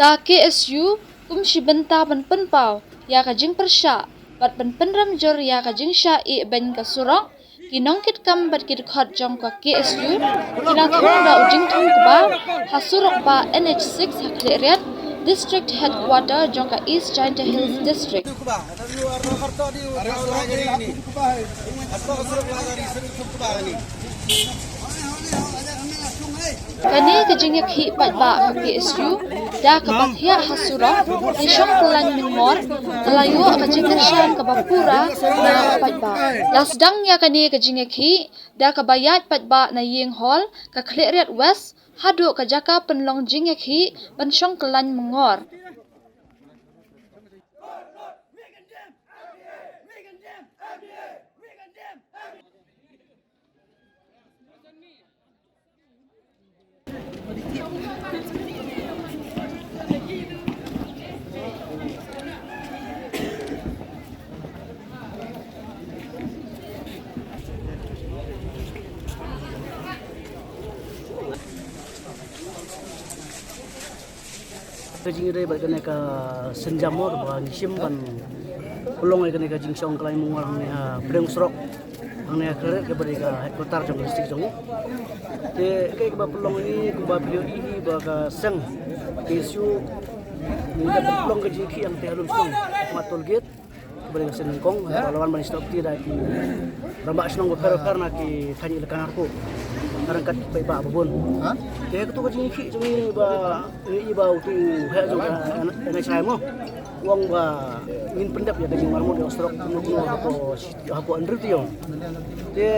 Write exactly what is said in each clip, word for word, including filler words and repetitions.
Ka K S U kum shi bynta ban pynpaw ïa ka jingpyrshah bad ban pynrem jur ïa ka jingshah ïehbeiñ ka surok, ki nongkitkam bad ki dkhot jong ka K S U ki la thung da u jingthung kba ha surok bah N H six ha Khliehriat, District Headquarter jong ka East Jaintia Hills District. Kane ka jingïakhih paidbah ka K S U da kaba thiah ha surok, ïashong kyllaiñ myngngor, ka la ïoh ka jingkyrshan kaba pura na ka paidbah. La sdang ïa kane ka jingïakhih da kaba ïaid paidbah na Ïing Hall ka Khliehriat West haduh ka jaka pynlong jingïakhih ban shong kyllaiñ myngngor. Ka jingïadei bad kane ka sienjam mo, ba ngi shim ban pynlong ïa kane ka jingshong kyllaiñ myngngor hangne ha pdeng surok, hangne ha Khliehriat kaba dei ka headquarter jong ka district jong ngi. Te kaei kaba pynlong ïa ngi, kumba phi ïohi ba ka seng K S U ngi dep pynlong ka jingïakhih hangtei ha Lumshnong, ha toll gate. Kaba dei ka seng nyngkong, ba la wan ban ïasnoh kti da ki rangbah shnong bapher bapher na ki thaiñ elaka na Kharkongpur, na ryngkat ki paidbah ba bun. Te kato ka jingïakhih jong ngi ba ngi i ba uto u heh jong ka N H I mo, u ong ba ngin pyndep ïa ka jingmarmot ïa u surok kumno kumno hapoh, hapoh hynriew taïew. Te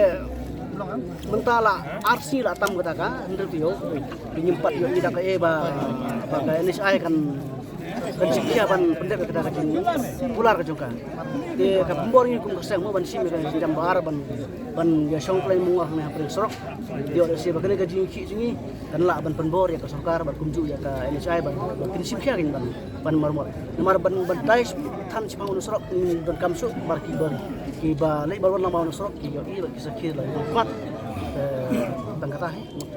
mynta la ar sngi la tam kata ka hynriew taïew. Ngim pat ïohi da kaei ba, ba ka N H I kan kan shim khia ban pyndep ïa kata ka jingkular ka jong ka. Te ka pynbor ngi kum ka seng mo ban shim ïa ka jingïadei ba ar ban, ban ïashong kyllaiñ myngngor hangne ha pdeng surok. Te ïoh lehse ba kane ka jingïakhih jong ngi kan lah ban pynbor ïa ka sorkar bad kumjuh ïa ka N H I ban, ban kin shim khia kin ban, ban marmot. Namar ban, ban dai than shaphang une u surok ngim donkam shuh, namar kiba, kiba leit ban wan lang ba une u surok ki ïohi bad ki sakhi la ïohi. Eh, tang kata hi.